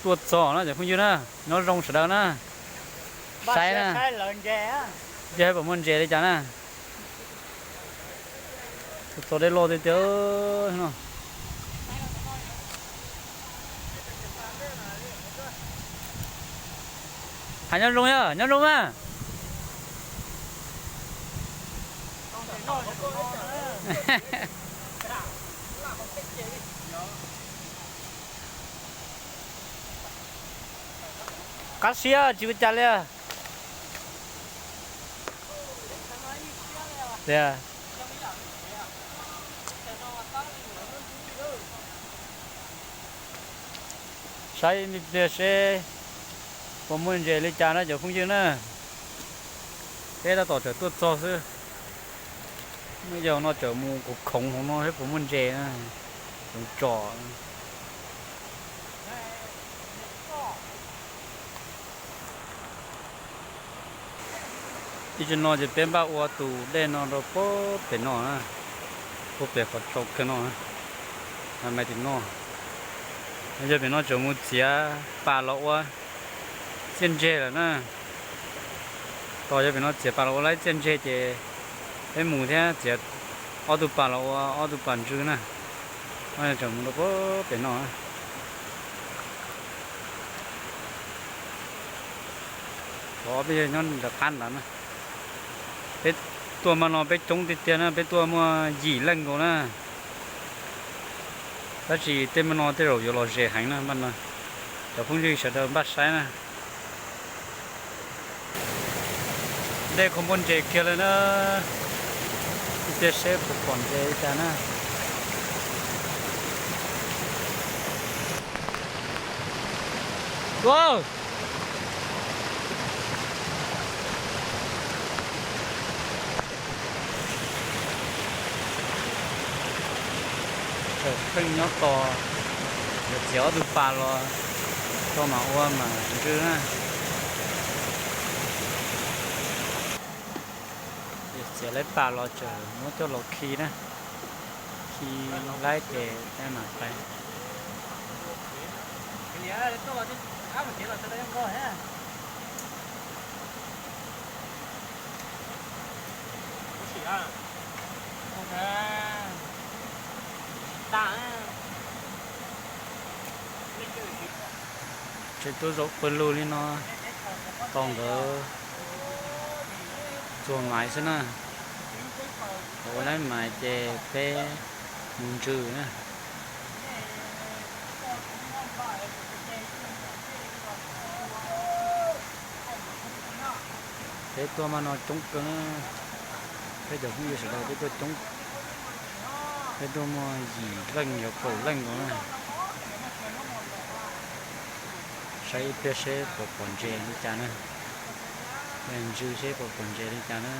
Tuaj txog na cov phooj ywg na, nyob zoo sawv daws na, saib na, yog puas muaj ntses li cas na. Tuaj txog dej loj tiag tiag no. Hais nyob zoo, nyob zoo mas. Qab siab tsis ua cas li. Tiag. Saib ib pliag seb puas muaj ntses li cas na cov phooj ywg na. Peb tab tom tseem tuaj txog xwb. Muaj yog no tseem mus khoov khoov hauv no seb puas muaj ntses na. Khoov tsom. Ib tsam no ces peb npaj ua tus dej no rau puag pem no na, puag pem qhov tsau kiag no, mas tim no. Yog pem no tseem mus txiav pas los ua txiaj ntseg lawm na. Tos yog pem no txiav pas los ua laib txiaj ntseg ces peb mus thiab txiav ob tug pas los ua ob tug pas ntsw na. Tseem mus rau puag pem no. Ob peb yog nyob nram qab ntawd na. Peb tuaj mas no peb coob tiag tiag na, peb tuaj muaj yim leej nkaus na. Tab sis tej mas no tej zaum yuav los ze heev na, mas no cov phooj ywg sawv daws npaj saib na. Dej kho muaj ntses kiag li na. Ib pliag seb puas pom ntses li cas na. Tseem pheej nyob tos, yuav txiav ob tug pas los tso mam ua mam ntsw na. Txiav laib pas los tseem muab coj los khi na, khi laib ces mam pais. Tseem tuaj zaum pawg lug li no, tos nkawd txuag maiv xwb na. Ua laib maiv ces peb mus ntsw na. Peb tuaj mas no coob kawg, peb cov phooj ywg sawv daws peb tuaj coob, peb tuaj muaj yim leej yuav kaum leej nkaus na. Saib ib pliag seb puas pom ntses li cas na, ntsw seb puas pom ntses li cas na.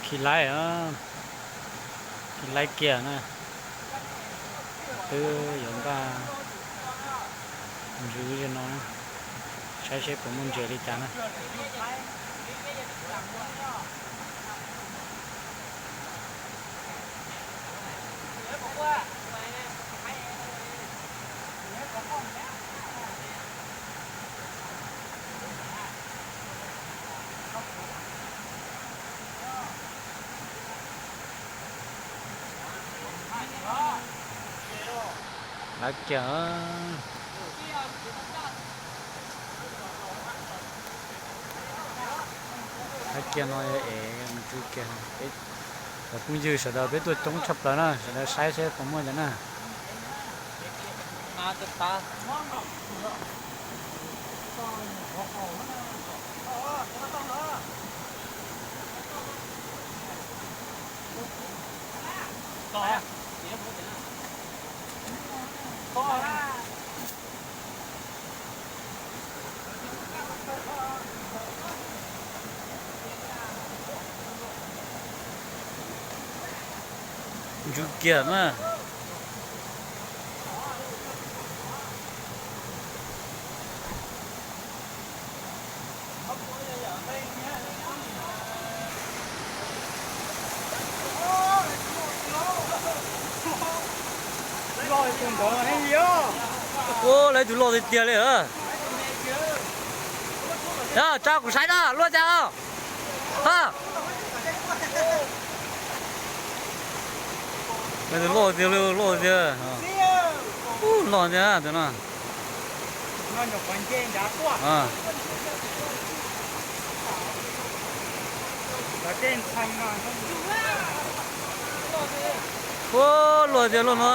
Khi laib, khi laib kiag na, twb yuav npaj ntsw li no, saib seb puas muaj ntses li cas na. Laib kiag, laib kiag no es ntsw kiag. Cov phooj ywg sawv daws peb tuaj coob tshaj plaws na, sawv daws saib seb puas muaj cas na. Ntsw kiag na. Ua, lawv tus loj tiag tiag li. Tsa kuv saib na, luaj tiag. Ha. Lawv tus loj tiag li, loj tiag. Ub, loj tiag tus no. Ua, luaj tiag luaj no.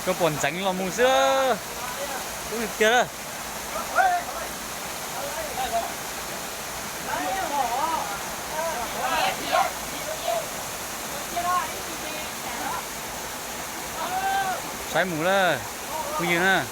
Koj pom ntxeev los mus xwb. Ub tiag. Saib mus lawm, phooj ywg na.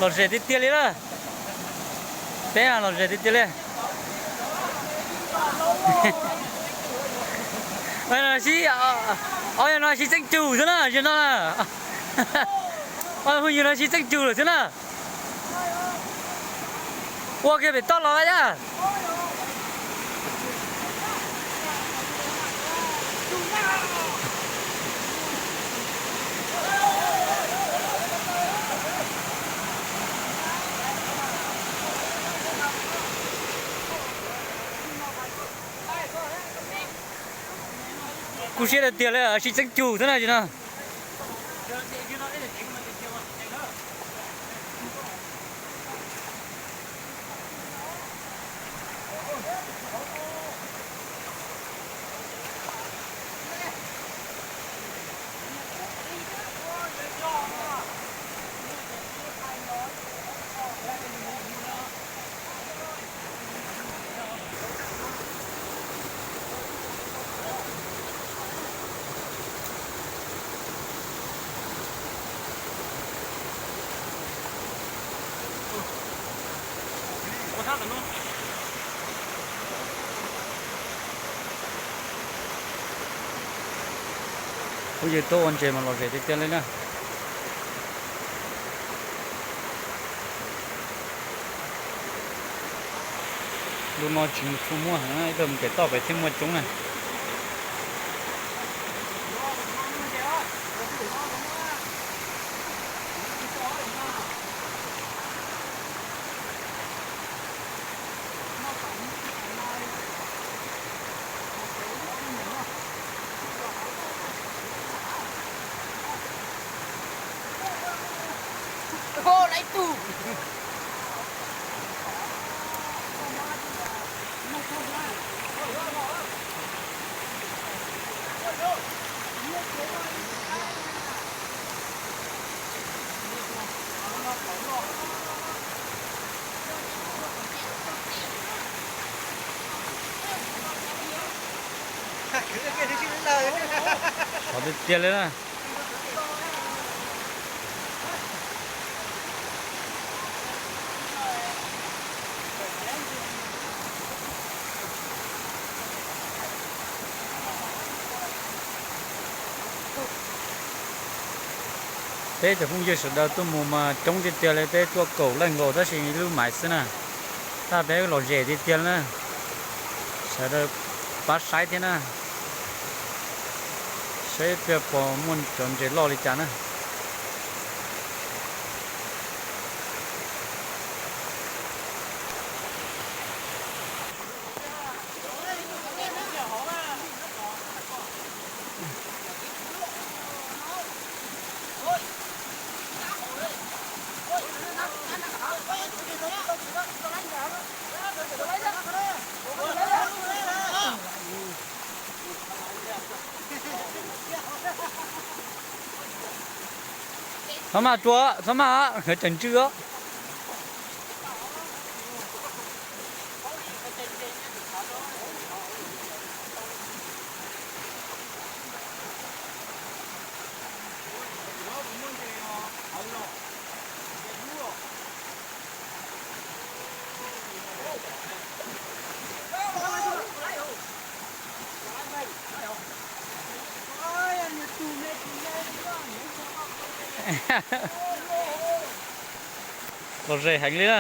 Lom zem tiag tiag li na. Peb lom zem tiag tiag li. Ob yawg no sib txeeb cug xwb na, zaum no na. Ob phooj ywg no sib txeeb cug lawm xwb na. Ua kiag pem toj los yaj. Kub siab tiag tiag li, sib txeeb cug xwb na zaum no. Kuv yawg tuaj ua ntses mas lom zem tiag tiag li na. Lub no tsis tshua muaj heev, ib pliag mus pem toj pem thiaj muaj coob na. Sov tiag tiag li na. Peb cov phooj ywg sawv daws tuaj mus mas coob tiag tiag li, peb tuaj kaum leej nkaus tab sis ib lub maiv xwb na. Tab peb los zem tiag tiag na. Sawv daws pab saib thiab na. Saib pliag puas muaj cov ntses loj li cas na. Txhob maj rua, txhob maj, tseem tsw os. Los ze heev li na.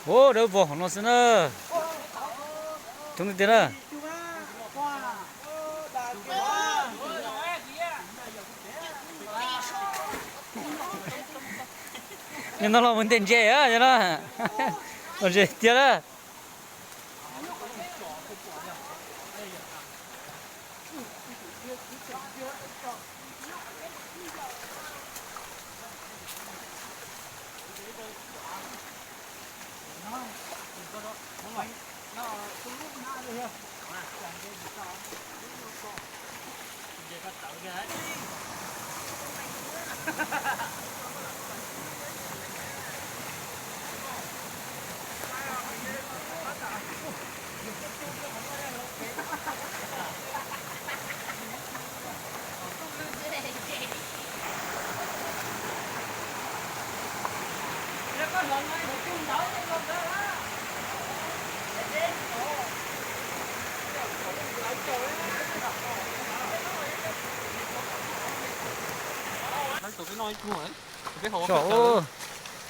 Ua dawb vog hauv no xwb na. Coob tiag tiag na. Nyob no los mus ntes ntses no. Los ze tiag na.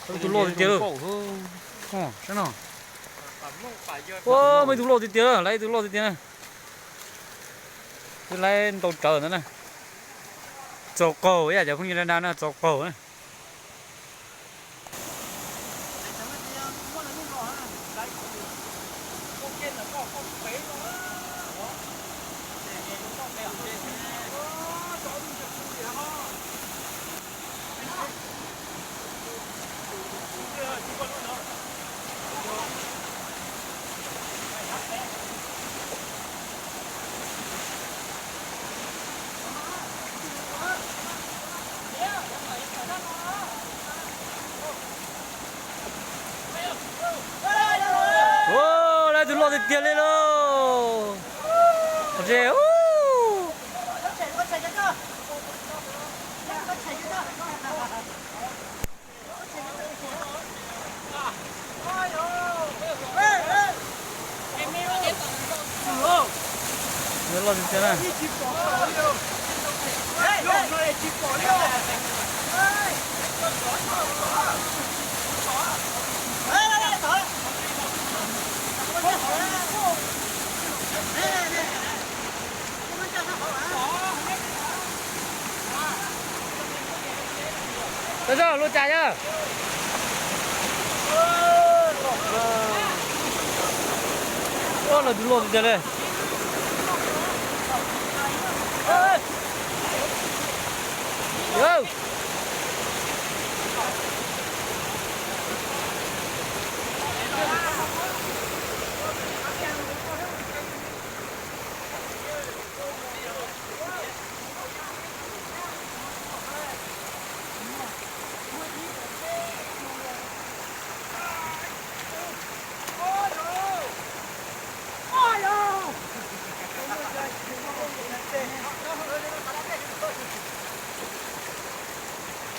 Tus loj tiag tiag. Saib no. Ua, muaj ib tug loj tiag tiag, lawv ib tug loj tiag tiag na. Twb lawv ntau tsawv ntawd na. Txaus qaug ib yam cov phooj ywg na, txaus qaug na. Ua, lawv tus loj tiag tiag li lauj. Ua, loj tiag tiag na. Tau zog luaj cas yog? Ua, lawv tus loj tiag tiag li. Yog.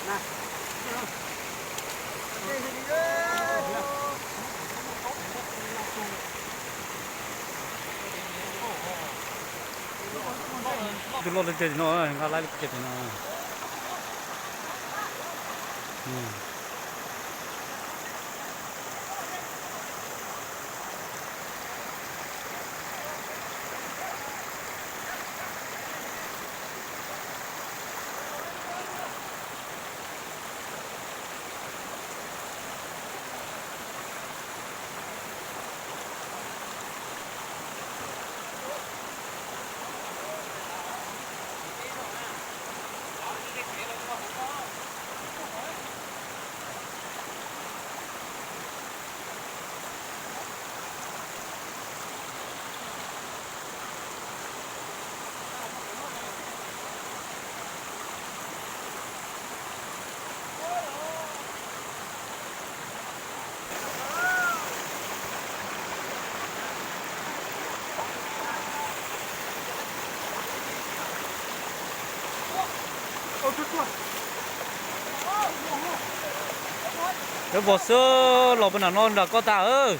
Tus loj li tiag no, nqa laib li tiag no. Cov pom xwb los puag nram no nram koj tas.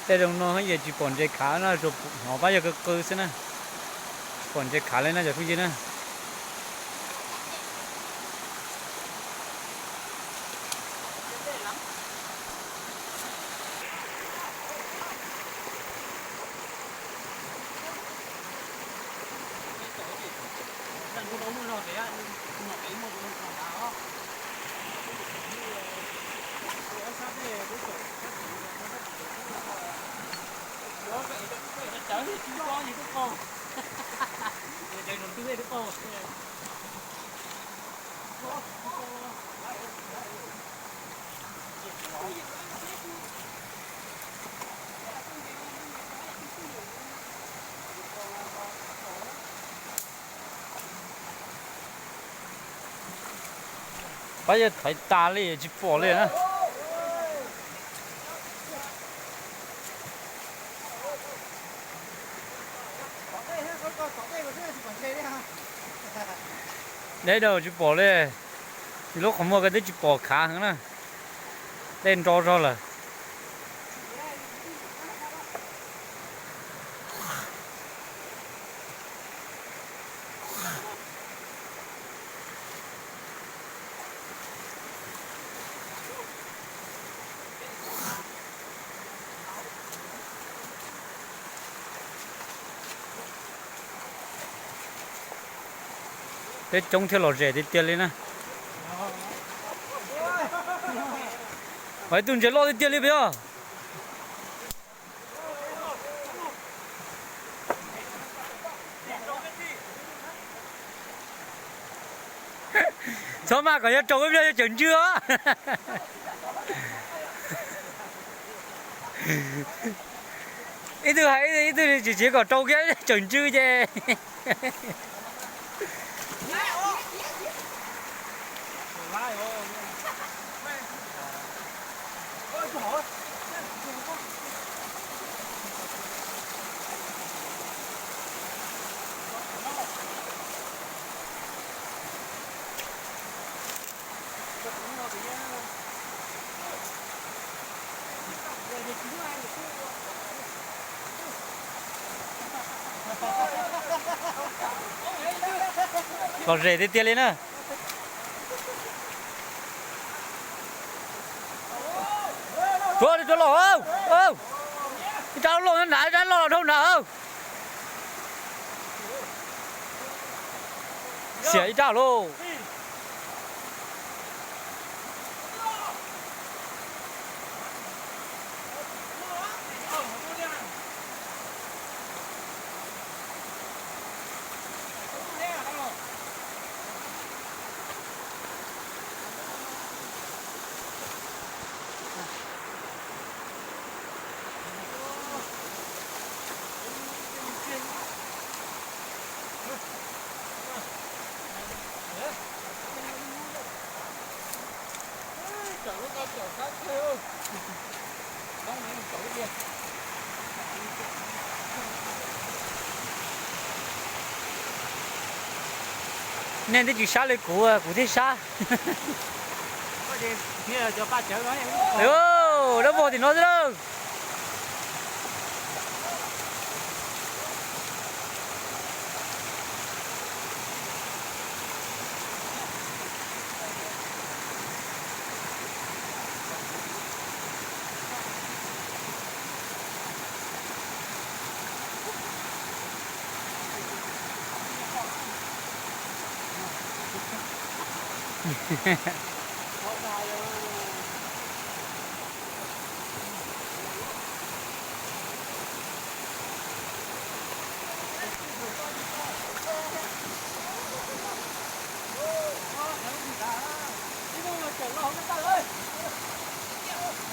Tej zoo no yog tsis pom ntses khav na, hnov pab yog qw qw xwb na. Tsis pom ntses khav li na cov phooj ywg na. Pab yog thaiv tas li tsis pom li na. Deb dau tsis pom li. Lub qhov muag ko twb tsis pom khav heev na. Dej nro zog lawm. Peb coob thiaj los zem tiag tiag li na. Ib tug ntses loj tiag tiag li peb os. Txhob maj, kom yog raus ib pliag yog tsawm ntswg os. Ib tug hais ib tug tsis tsis kom raus kiag tsawm ntswg ces. Lom zem tiag tiag li na. Tuav li tuav los, ib rab loj na, ib rab loj dhau na. Xiam ib rab lauj. Nej twb tsis sab li kuv, kuv thiaj sab. Dab vog tim no xwb lauj.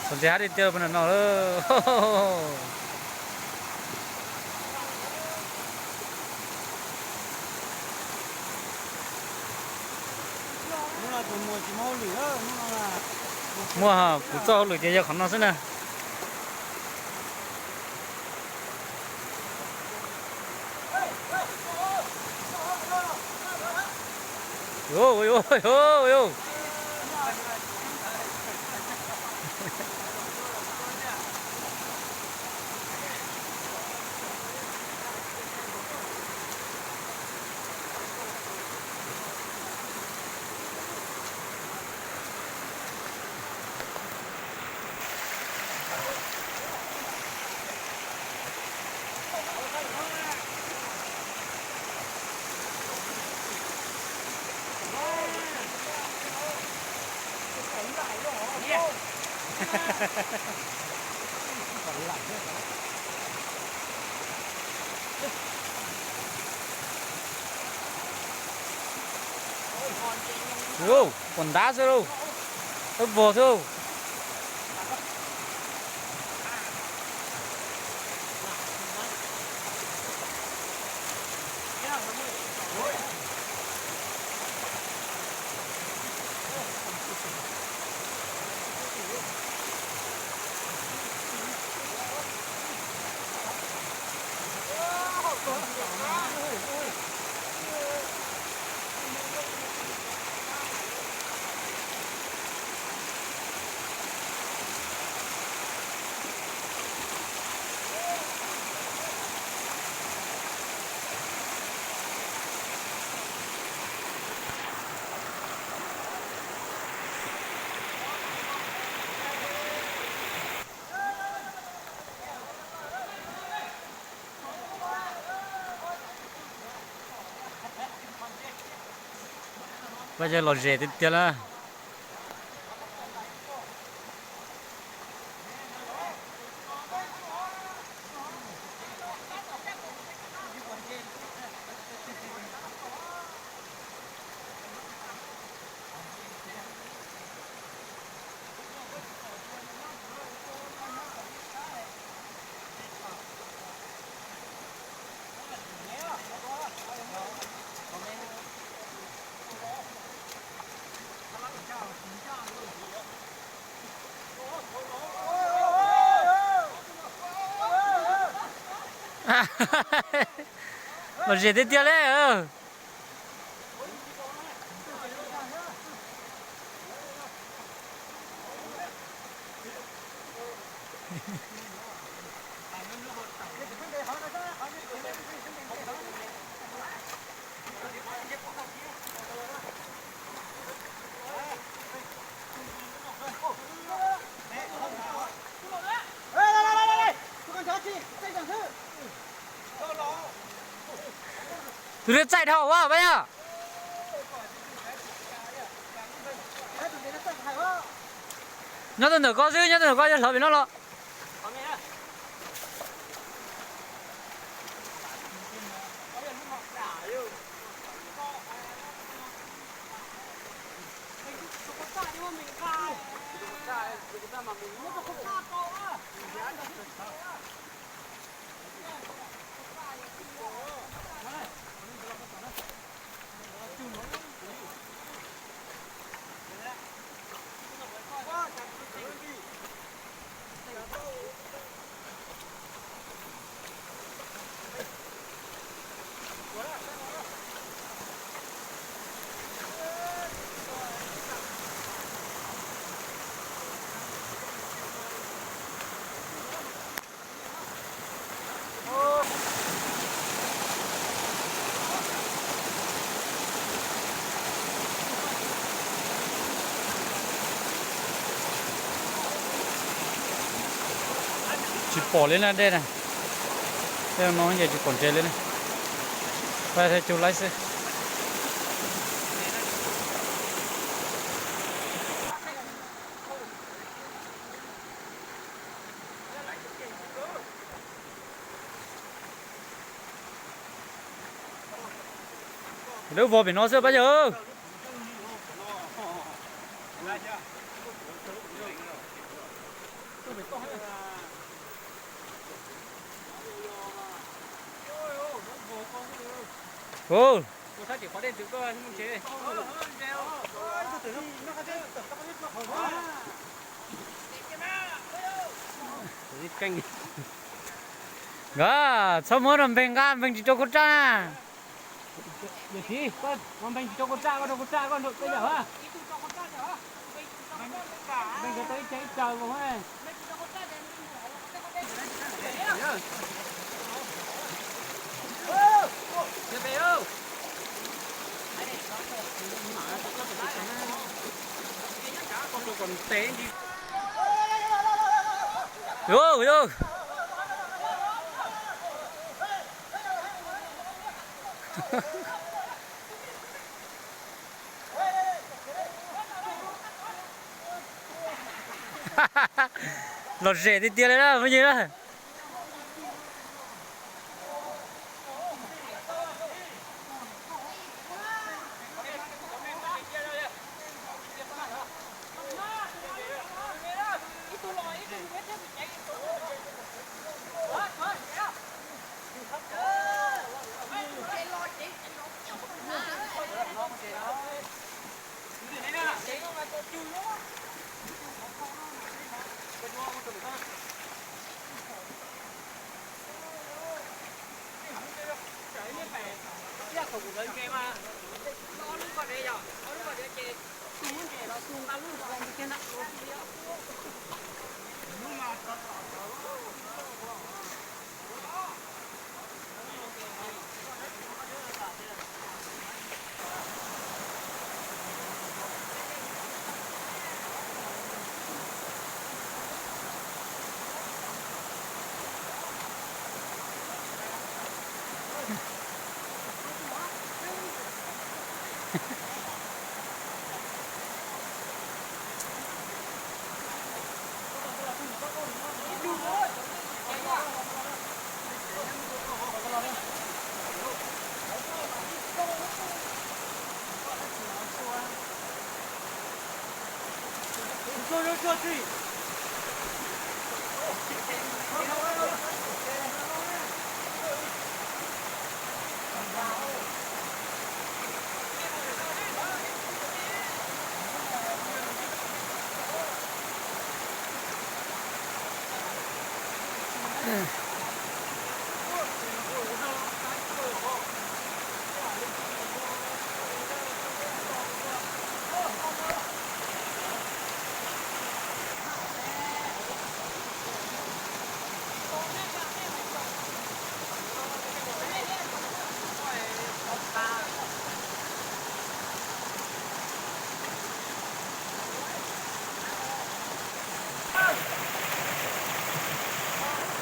Txog ntshe hab tiag tiag no lawm. Muaj, kuv txoj hauj lwm ces yog qhov no xwb na. Ua, pom ntab xwb lauj, dab vog xwb lauj. Pab yawg lom zem tiag tiag lawm. Lom zem tiag tiag li. Tus li txaij dhau ua pab yog. Nyob tus ntawm koj xwb, nyob tus ntawm koj yog hlawv pem no los. Tsis pom li na dej na. Dej no ces tsis pom ntses li na. Pab thiab cug laib xwb. Lawv vov pem no xwb pab yawg. Nkawd txhob muab rau npeeg nqa, npeeg tsis tau khaub raj na. Npeeg tsis tau khaub raj, koj rau khaub raj koj nraum koj yawm a. Npeeg tau ib ce ib caws nkaus. Lom zem tiag tiag li na phooj ywg na.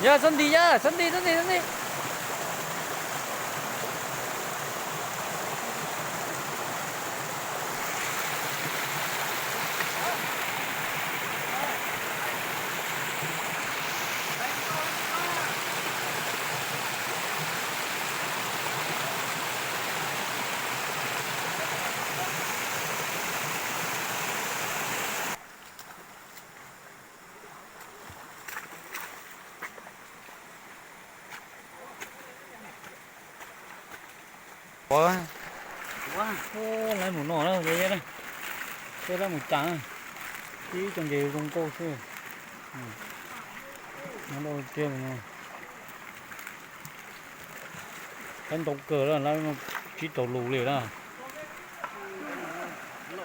Yog txhob nti, yog txhob nti, txhob nti, txhob nti. Lawv mus no na, peb lawv mus cas na, ib co nce zoo nkauj xwb. Ntau kiag, lawv ntau kawg, lawv tsib rau lus li na.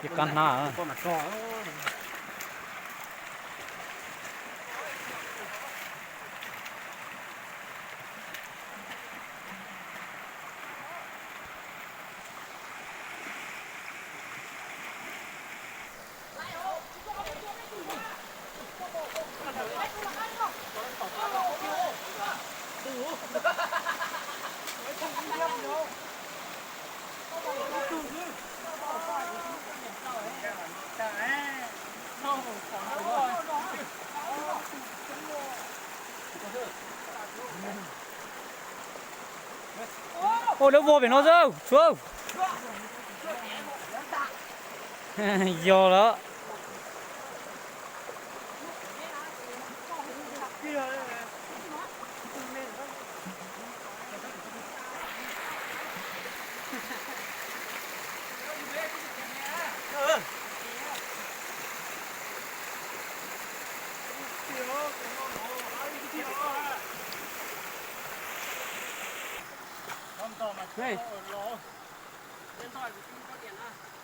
Ces kab hnab. Ua dawb vog pem no xwb, Suav. Yog lawm.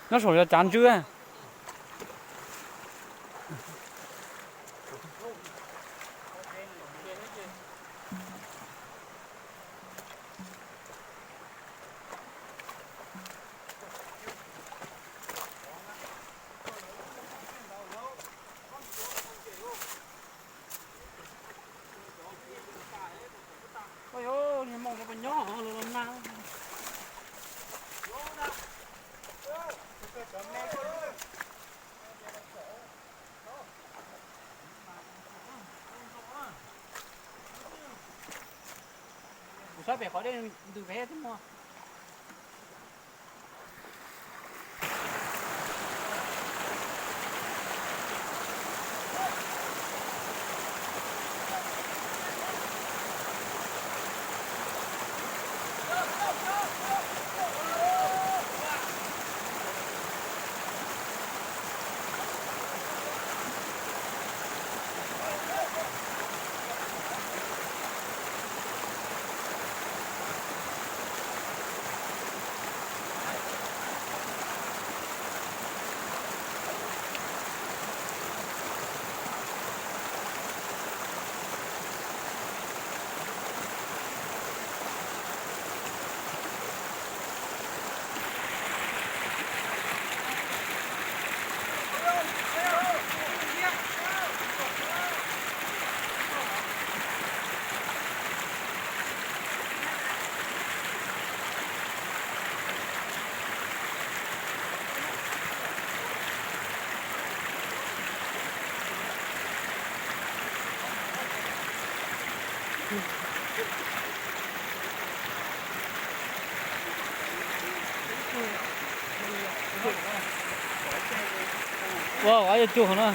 Nyob saum yog cav ntswb. Mus nyob los na. Kuv saib pem qhov dej ntws pem thiab muag. Ua, ua yuav cuag no.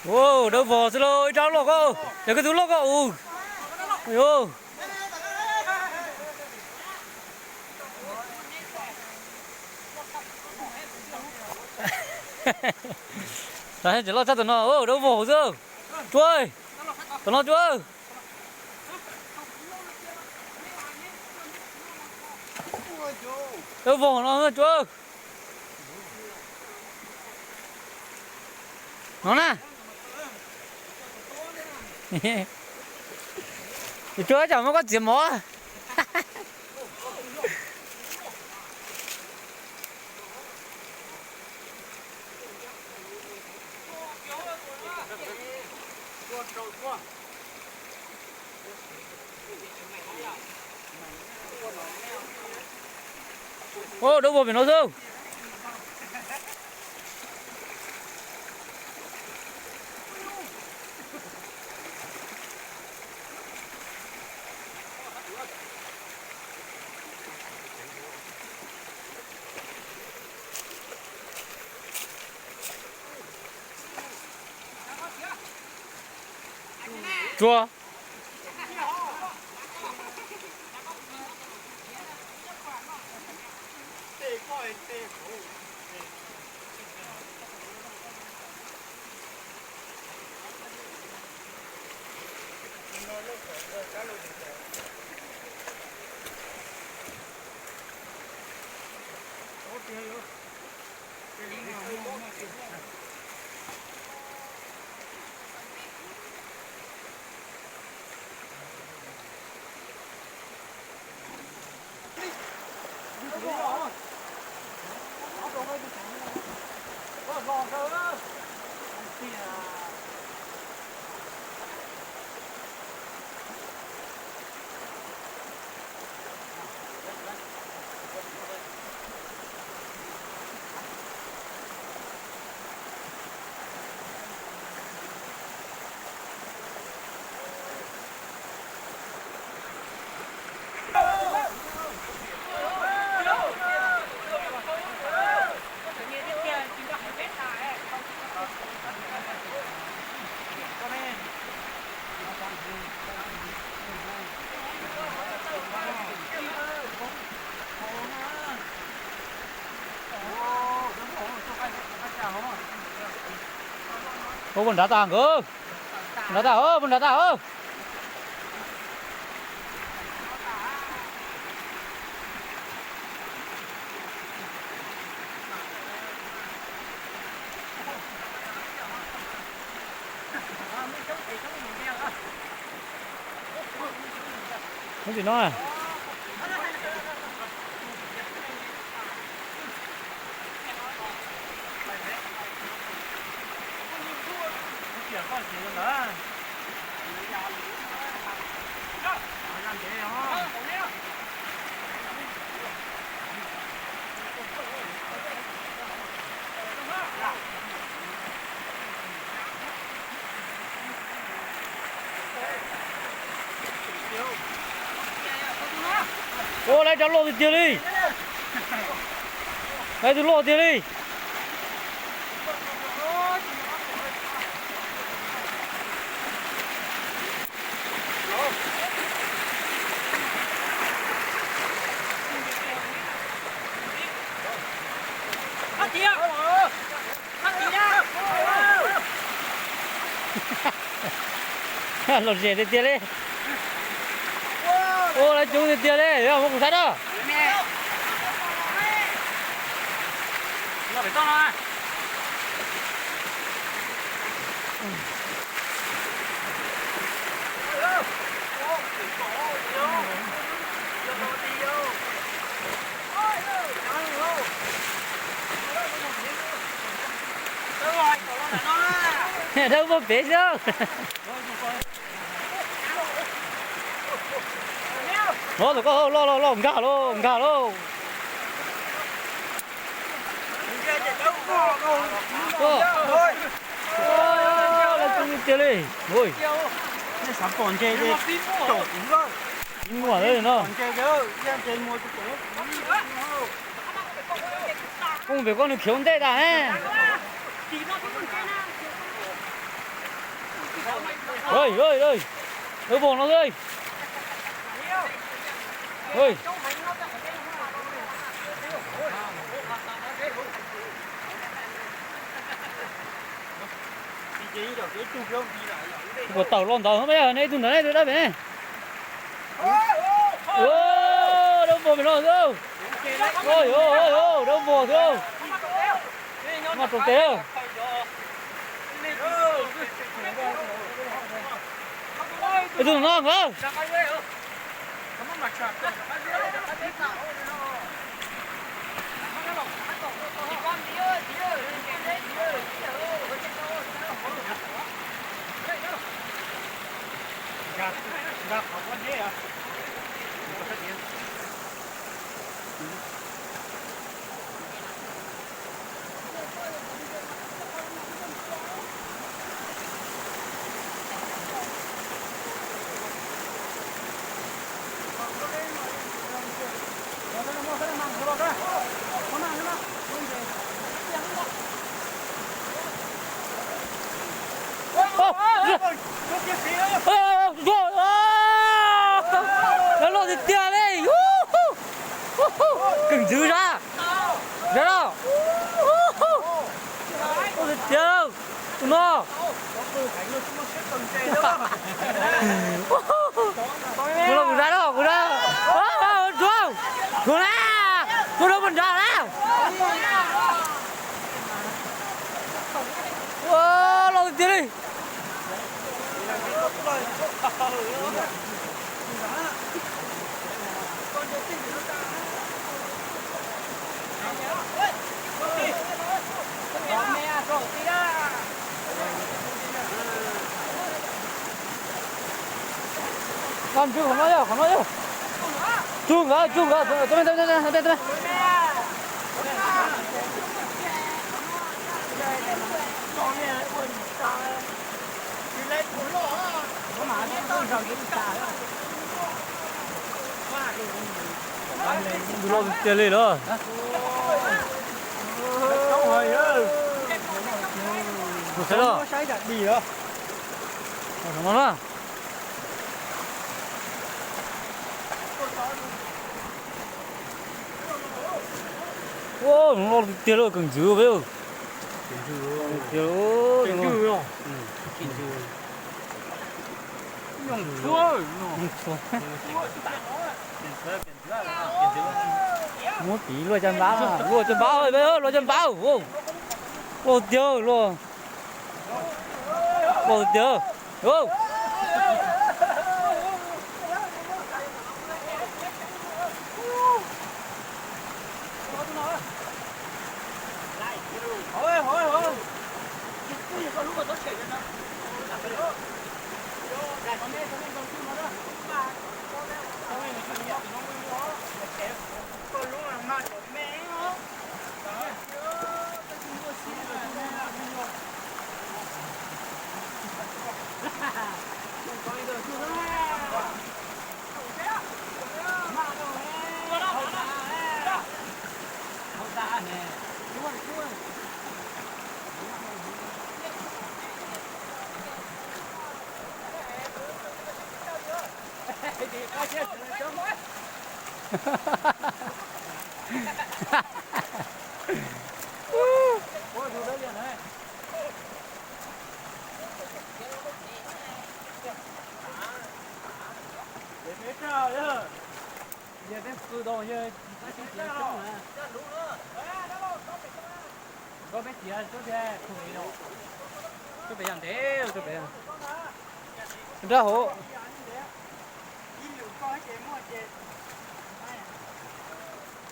Ua, dawb vog xwb lauj, ib rab loj koj, yog koj tus loj koj ua. Ua, tseem loj tshaj tus no, dawb vog xwb. Tsuav, tus no tsuav. Dawb vog no tsuav. No na. Tsuav, tsam muab koj txiav mov. Ua, dawb vog pem no xwb. Tsuav. Ua, puas nrad tas nkawd? Nrad tas, puas nrad tas? Ub, tim no. Ua, lawv rov loj tiag tiag li. Lawv tus loj tiag li. Lom zem tiag tiag li. Ua, lawv coob tiag tiag li, muab kuv saib na. Dawb vog pem xwb. Los, koj loj loj loj, nkag lauj, nkag lauj. Tiag li. Ui, ntse no. Koj pem koj nws khiav ua ntej tas. Ê, ê, ê, lawv vog no xwb. Puas tawm los ntawd, nej tus ntawd ne, tus dab pem ne. Dawb vog pem no xwb. Dawb vog xwb. Noj rau tes. Tus no nkawd. Lawv loj tiag tiag li. Kawm ntxwv zab. Zab no. Loj tiag. Tus no. Kuv los kuv zab no, kuv zab. Tsuag, tsuag na. Tsuag rau pog nrad na. Ua, loj tiag tiag li. Ntswg qhov no yog, qhov no yog. Tsuag nkawd, tsuag nkawd. Loj tiag li lawm. Saib los. Ua, loj tiag li, kawm ntxwv peb. Muab piv luaj caj npab, luaj caj npab, luaj caj npab, luaj tiag, luaj, luaj tiag. Yog peb qw tau yog tsis pab sib txiav coob na. Koj peb txiav coob thiab, tub pem yog ntev, tub pem. Nrab hauv.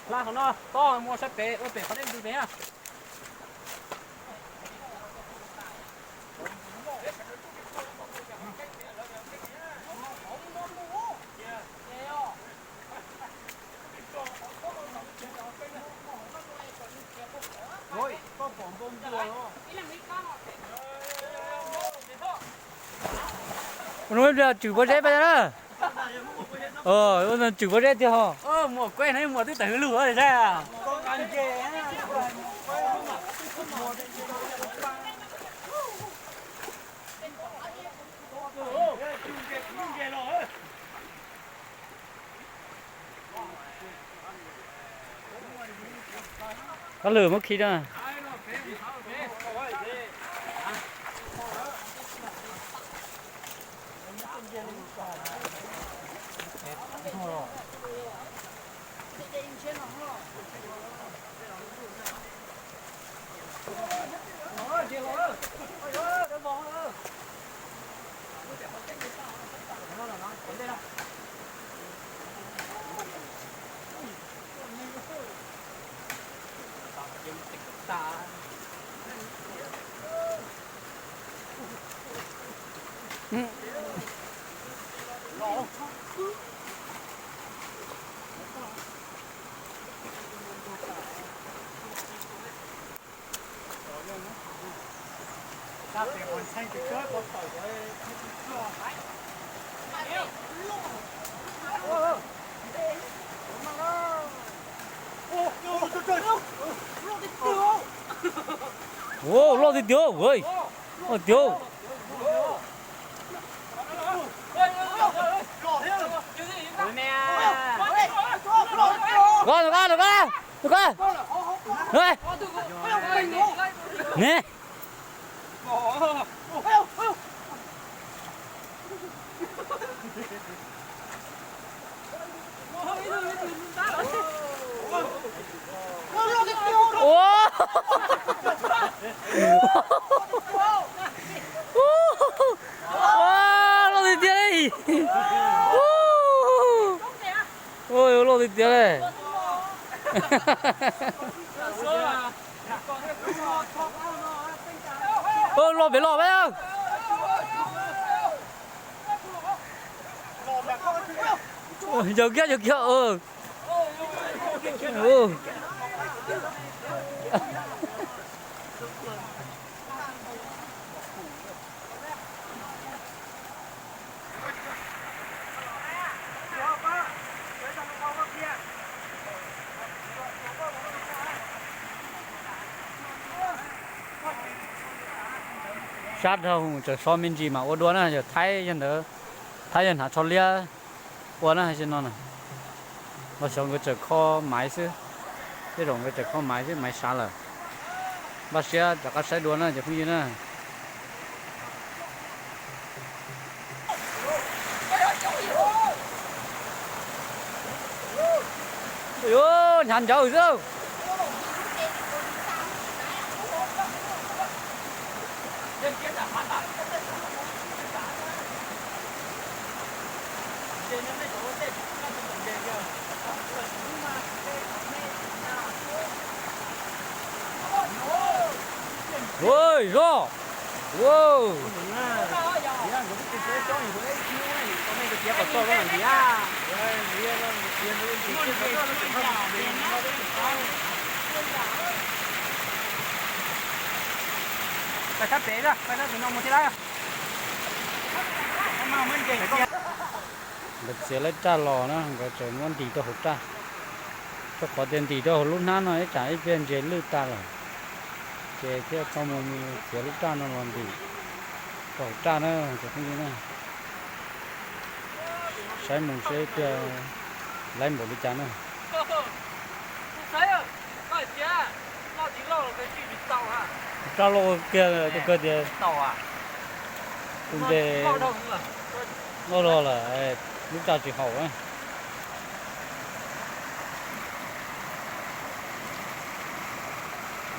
Hla qhov no, tob mus sab pem, ua pem qhov dej ntws pem na. Ua no ib pliag tswm pob zeb pab na. Ua no tswm pob zeb tiag ho. Muam kueb no muam twb tawm hwv lug saib. Koj lwm muab khi na. Ua loj tiag tiag, loj tiag. Los, los, los, los. Ne. Ua, loj tiag tiag li. Ua, loj tiag tiag li. Loj pem los peb. Yog kiag, yog kiag. Sab dhau, tseem so me ntsis mas ua dua na, yog Thaib yog ntawd, Thaib yog hnav tsho liab ua na, hais no na. Los xyov nkawd tseem kho maiv xwb, tej zaum nkawd tseem kho maiv xwb, maiv sav lawm. Npaj siab rov qab saib dua na cov phooj ywg na. Hnyav ncawv xwb. Zoj. Nkawd txiav lawv raj los na, nkawd tseem muab ntim rau hauv raj. Rau qhov tias ntim rau hauv lub hnab no ib tsam ib pliag ntses lwj tas lawm, ces thiaj tau mus txiav lub raj no los ntim rau hauv raj na cov phooj ywg na. Saib mus seb ib pliag laib npaum li cas na. Raj loj kiag, kawg tias tus ntses loj loj lawm, lub raj tsis haum na.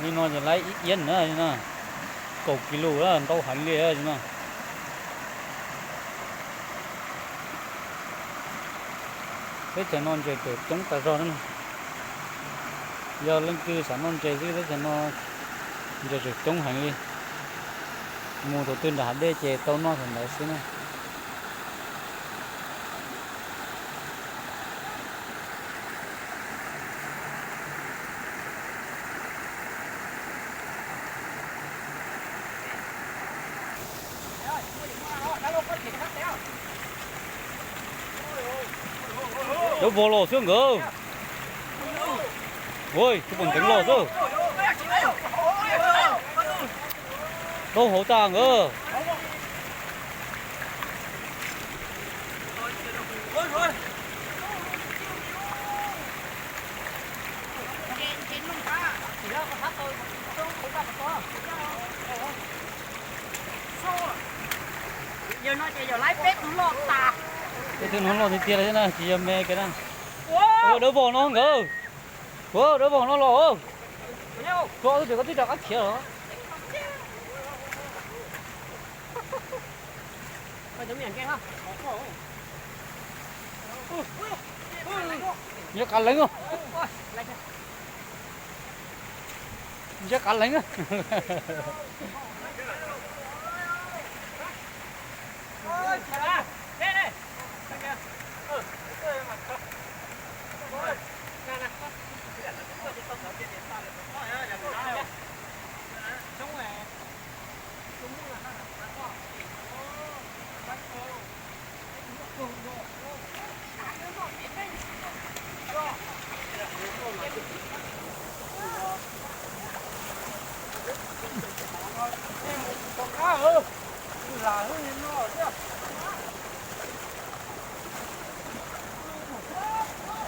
Li no ces lawv ib iab na, kaum kis lus ntau heev li no. Teb chaws no ntses tseem coob tas zog na. Yog leej twg xav noj ntses xwb teb chaws no ntses tseem coob heev li. Mus thaum twg nram hav dej ces tau noj thaum ntawd xwb na. Cov vog los xwb nkawd. Ua, tus pom nteev los xwb. Tau hauv tas nkawd. Peb tug no loj tiag tiag li thiab na, tsis yog me kiag na. Ua, dawb vog no nkawd. Ua, dawb vog no los. Koj twb rov qab khiav los. Nco qab leev. Nco qab leev.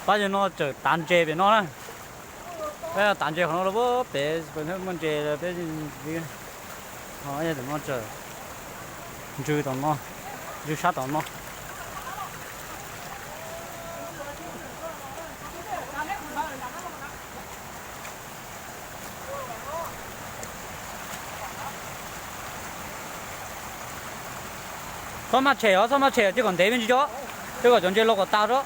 Pab yog no tseem tav ntses pem no na. Peb tav ntses qhov no los pem, peb muaj ntses peb, ho yog tam no tseem ntsw tom no, ntsw sab tom no. Txhob maj tshem os, txhob maj tshem, cia kom ntev me ntsis tso, cia kom cov ntses los kom tas tso.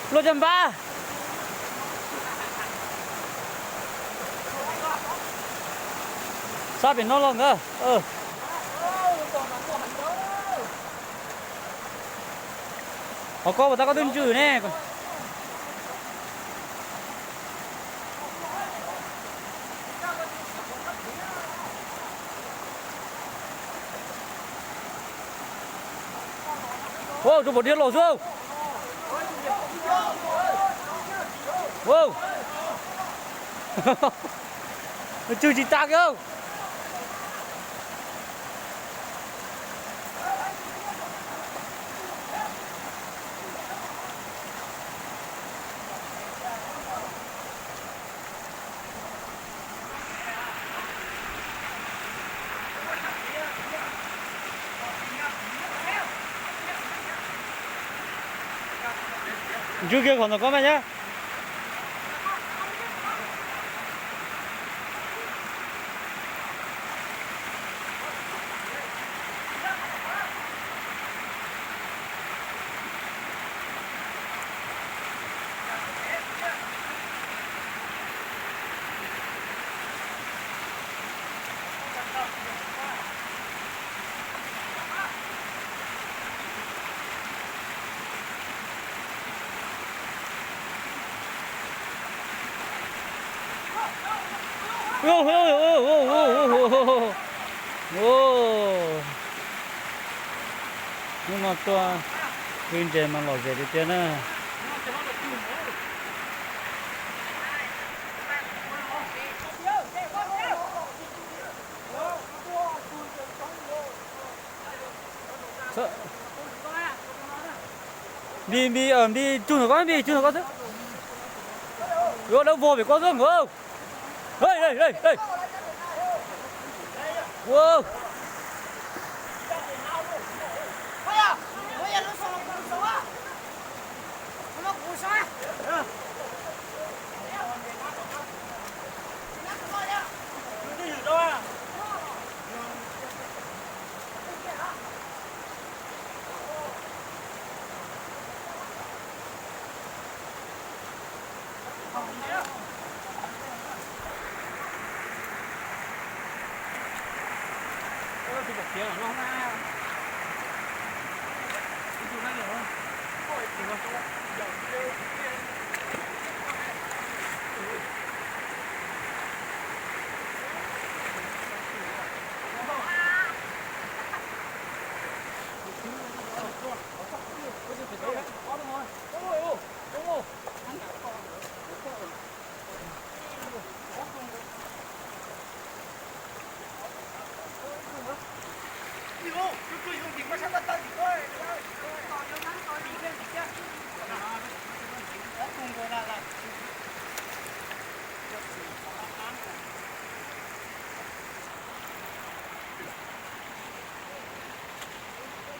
Luaj caj npab. Sab pem no los nkawd. Qhov koj puas tas koj twb ntswj ne. Rau pom diav los xwb. Tswj tsis tas kiag. Ntswj kiag qhov ntawm koj mas nyab. Hnub no tuaj pw ntses mas lom zem tiag tiag na. Npis, npis, npis, tsug ntawm koj, npis, tsug ntawm koj xwb. Yuav dawb vog pem koj xwb nkawd.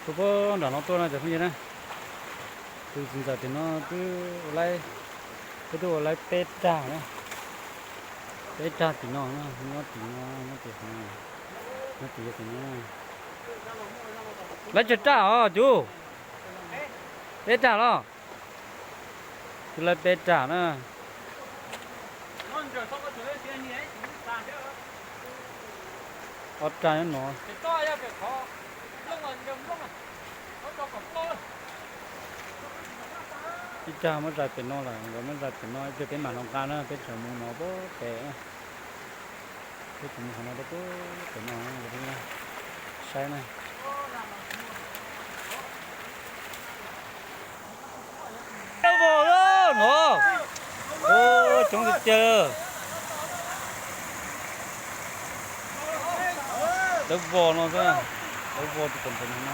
Tuaj puag nram no tuaj no cov phooj ywg na. Tus txiv ntxawm tim no twb ua laib, peb twb ua laib peb rag na. Peb rag tim no na, nyob tim no, nyob tim no, nyob tim tim no. Laib tsawg rag os cuv? Peb rag los? Twb laib peb rag na. Ob rag nyob no. Ib rag muab zais pem no lawm, nkawd muab zais pem no, ib pliag peb mam los nqa na, peb tseem mus no pem. Peb tseem mus qhov no rau pem, pem no, saib na. Dawb vog no, coob tiag tiag. Dawb vog no, dawb vog tus pem no.